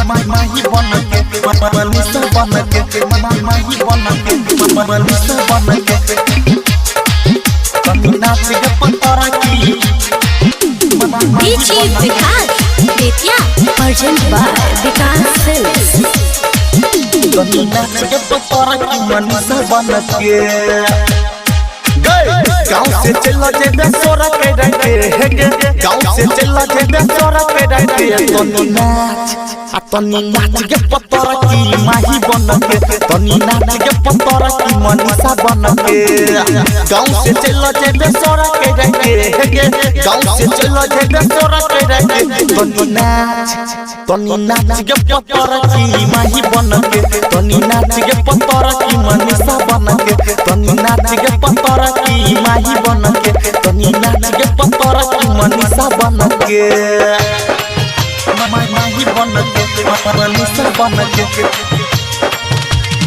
माही बन के मनीषा बन के माही बन के मनीषा बन के तनी नाच के पतरा की। DJ Vikas Bettiah present by Vikas films. तनी नाच के पतरा की मनीषा बन के गाँव से चला जेबे सोरा के डाके हेगे, गाँव से चला जेबे सोरा के डाके। तनी नाच आ तनी नाच के पतरा की माही बन के, तनी नाच के पतरा की मनीषा बन के। गाँव से चला जेबे सोरा के डाके हेगे, गाँव से चला जेबे सोरा के डाके। तनी नाच के पतरा की माही बन के, तनी नाच के पतरा की मनीषा बन के, तनी नाच के पतरा की माही बन के, तनी नाच के पतरा की मनीषा बन के। माही बन के मनीषा बन के,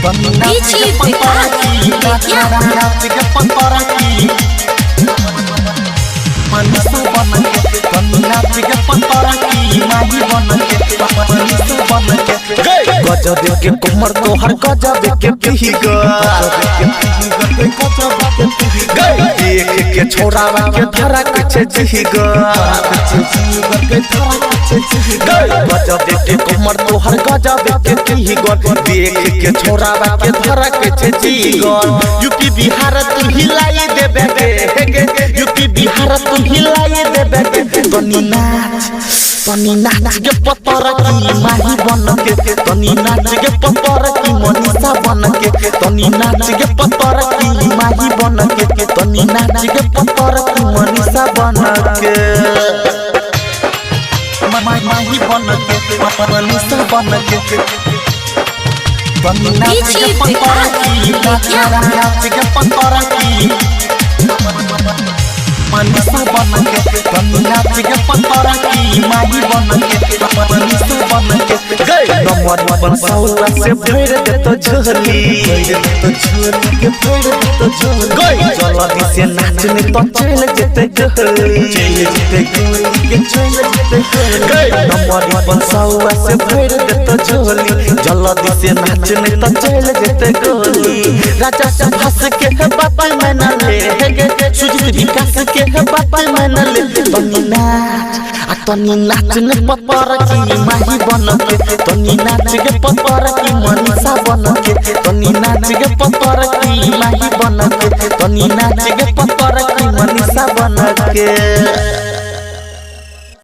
तनी नाच के पतरा की, नाच के पतरा की मनीषा बन के, तनी नाच के पतरा की माही बन के, मनीषा बन के। गजब के कुमर तोहर गजब के फिगर, देख के छोरावा के धरा के छे जिगर। गजब के कुमर तोहर गजब के फिगर, देख के छोरावा के धरा के छे जिगर। यूपी बिहार तू हिलाई देबे के, यूपी बिहार तू हिलाई देबे के। तनी नाच के पतरा की माही बन के, तनी नाच के पतरा की मनीषा बन के, तनी नाच के पतरा की माही बन के, तनी नाच के पतरा की मनीषा बन के। माही बन के मनीषा बन के, तनी नाच के पतरा की, नाच के पतरा की मनीषा बन के, तनी नाच के पतरा की माही बन के, मनीषा बन के। नंबर अपन सौला से भर देतो झोली, जल्दी से नाचने तो चल जेते गोली। नंबर अपन सौला से भर देतो झोली, जल्दी से नाचने तो चल जेते गोली। राजा सुभाष के है बात मैं न ले, सुजीत विकास के है बात मैं न ले। तनी नाच आ तनी नाच ने पतरा की माही बन के, तनी नाच के पतरा की मनीषा बन के, तनी नाच के पतरा की माही बन के, तनी नाच के पतरा की मनीषा बन के।